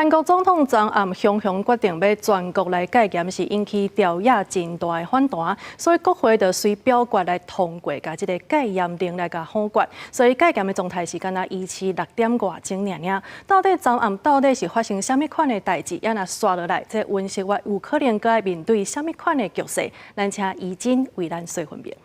韓國總統昨暗雄雄決定欲全國來戒嚴，是引起朝野真大的反彈，所以國會就隨表決來通過，共這个戒嚴令來共否決。所以戒嚴的狀態是干焦維持六點外鐘爾爾。到底昨暗到底是發生啥物款的代誌？猶若紲落來，這尹錫悅有可能閣愛面對啥物款的局勢？咱請怡真為咱細分明。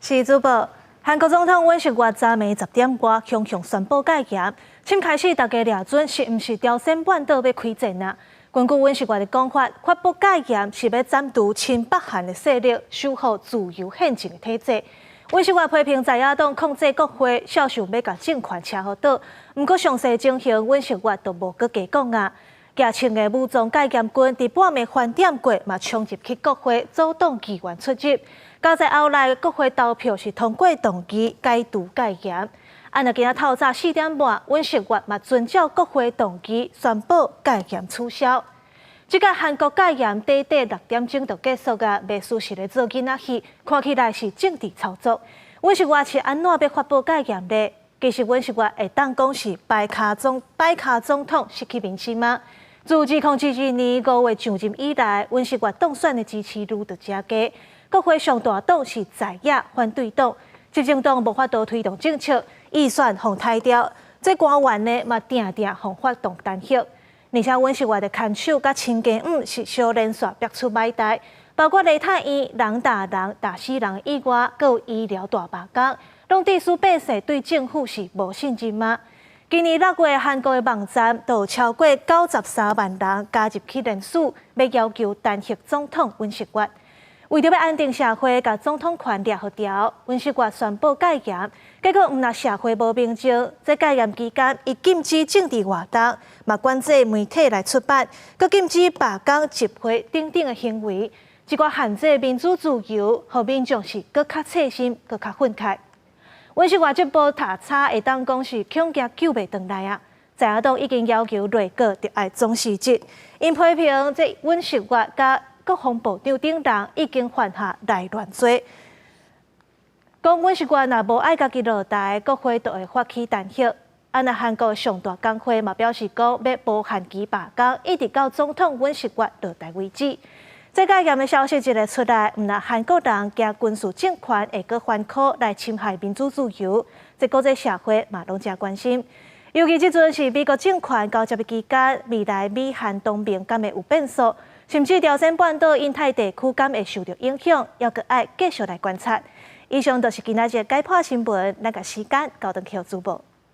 是主播。韓國總統尹錫悅昨暝10點外雄雄宣布戒嚴，先開始大家掠準是毋是朝鮮半島欲開戰啊？根據尹錫悅的講法，發布戒嚴是欲斬除親北韓的勢力，守護自由憲政的體制。尹錫悅批評在野黨控制國會，肖想欲共政權車予倒。毋過詳細情形，尹錫悅都無閣加講啊。駕槍的武裝戒嚴軍佇半暝翻點過，嘛衝入去國會，阻擋議員出入。佳哉後來國會投票是通過動議解除戒嚴。啊，若今仔透早4點半，尹錫悅嘛遵照國會動議宣布戒嚴取消。這個韓國戒嚴短短6點鐘就結束啊，袂輸是咧做囡仔戲，看起來是政治操作。尹錫悅是按怎欲發布戒嚴呢？其實尹錫悅會當講是擺跤總統失去民心嗎？自2022年5月上任以來，尹錫悅當選的支持率就誠低。國會上大黨是在野反對黨，執政黨無法度推動政策，預算予刣掉，這官員呢嘛定定予發動彈劾。而且尹錫悅的牽手佮親家母是小連續逼出歹代，包括梨泰院人打人打死人意外，閣有醫療大罷工，攏致使百姓對政府是無信任嗎？今年6月，韓國的網站就有超過93萬人加入去聯署，欲要求彈劾總統尹錫悅。為著欲安定社會，共總統權掠予牢，尹錫悅宣布戒嚴，結果毋但社會無平靜，這戒嚴期間，伊禁止政治活動，嘛管制媒體來出版，閣禁止罷工、集會等等的行為，這寡限制民主自由，予民眾是閣較切心，閣較憤慨。尹錫悅這步踏差會當講是恐驚救袂轉來啊！在野黨已經要求內閣著愛總辭職，𪜶批評這尹錫悅佮國防部長等人已經犯下內亂罪，講尹錫悅若無愛家己落台，國會就會發起彈劾。啊，若韓國上大工會嘛表示講，欲無限期罷工，一直到總統尹錫悅落台為止。這戒嚴的消息一个出來，毋但韓國人驚軍事政權會閣翻箍來侵害民主自由，這國際社會嘛攏誠關心。尤其這陣是美國政權交接的期間，未來美韓同盟敢會有變數，甚至朝鮮半島、印太地區敢會受著影響，猶閣愛繼續來觀察。以上就是今仔日解破新聞，咱共時間交轉去予主播。